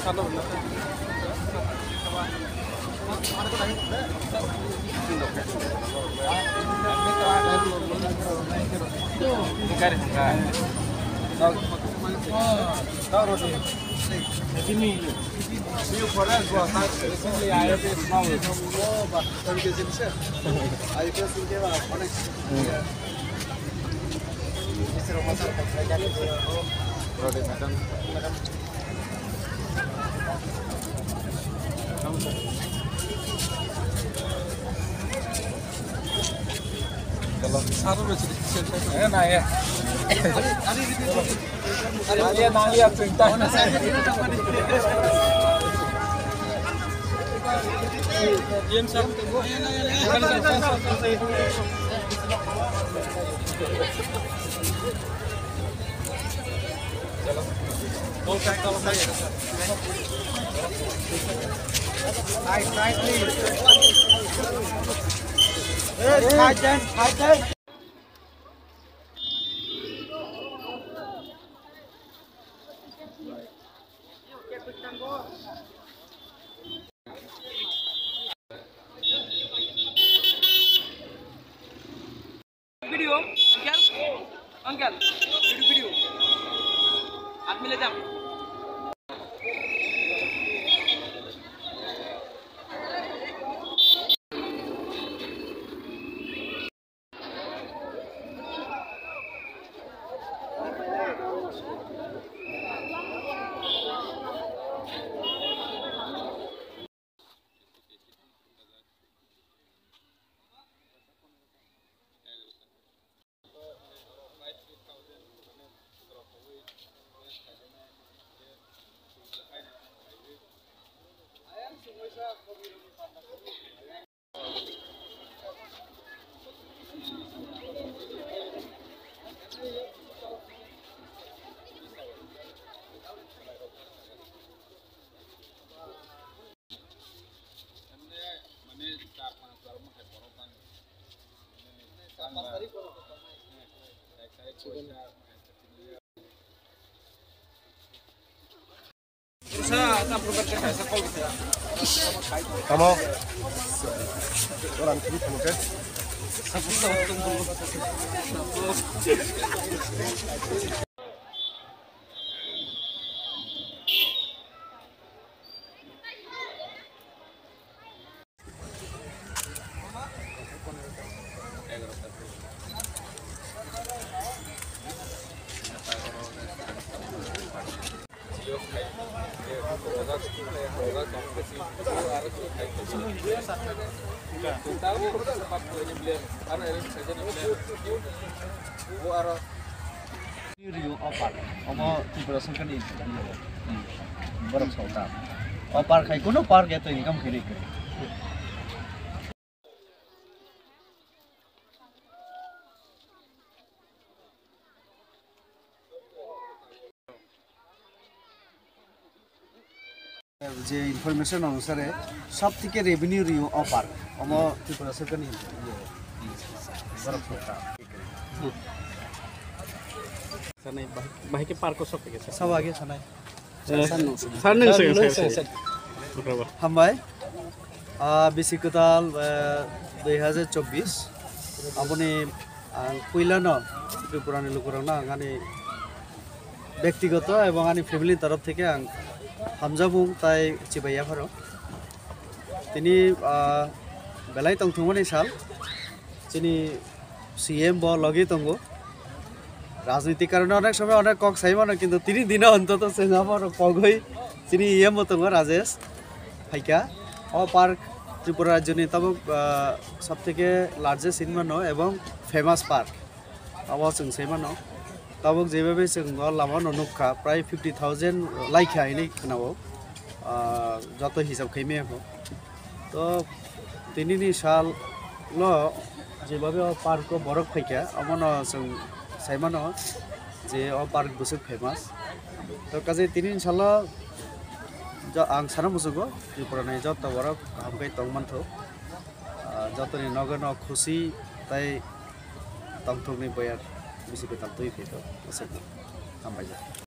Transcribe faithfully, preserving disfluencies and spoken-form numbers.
Video, uncle, uncle, video, video. Hath mile jao. Tamo. Orang kiri tamo ke. Rio o park, omo Tripura sorkarni borok sota. O park hai kuno park ya to income khairwi kwrwi. Je information onusare sob theke revenue rio o park, omo Tripura sorkarni borok sota. Sanai, bahai, bahai ke park o sok ke sa? Sabo age sanai. Eh, sir nung sir. Sir nung sir, sir, sir. Hambai. Ah, bisi kwtal, eh, dui hajar chobbish. Aboni ang puilano Tripurani lukurokno ang ani bektigoto ebong ani family ni torof theke ang hamjabung tai chibai yapharo. Tini, ah, belai tongthokmani sal. Chini C M bo logi tongo. Rajnitik karone onek somoy onek kok sai mano, kintu tini dino ontoto chwng abo rok kogwi chini E M bo tongo, Rajesh phaikha. O park Tripura rajyoni tabuk, ah, sob theke largest hinwi mano ebong famous park. Abo chwng sai mano. Tabuk jebhabe chwng o lama no nukha, prai fifty thousand laikha hinwi khwnao, ah, joto hisab khai maya kho. To tinini sal lo jebhabe o park o borok phaikha, omono chwng sai mano je o park bwswk famous. To kaje tinini salo jo-, ang sana muchungo Tripura ni joto borok kaham khe tong mantho. Ah, jotoni nogo no khusi tai tongthokni boyar bisi kwtal twi phaito. Aswk hambai jak.